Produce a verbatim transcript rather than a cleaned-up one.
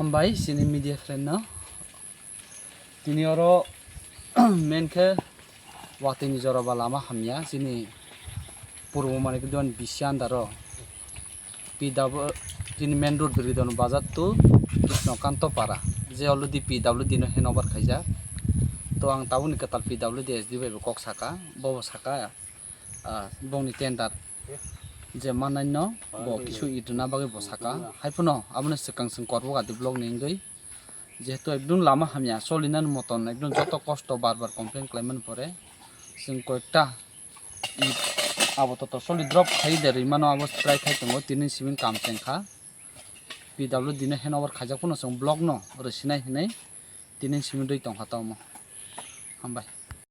Hambai chini media friend no. Tini oro main khe watwi ni jora ba lama hamya chini purbo mani kidon bisi andaro. P W chini main road Birgidon bazar to Krishno Kanto para je already P W D no handover khaijak. To ang tabukni kwtal P W D S D bai bo kok saka, bo bo saka, ah, bongni tender je manai no bo kisu iduna bagwi bo saka. Hai phano abono swkang swng korbok adi block ni wngwi. Jehetu ekdum lama hamya, solinani moton ekdum joto kosto bar bar complain khlaimani pore chwng koyekta i abo toto soli drop khai de rwi mano, abo try khai tongo, tini simi kam chengkha. P W D no handover khaijak phano chwng block no rwsinai hinwi tini simi rwi tongkha tamo. Hambai.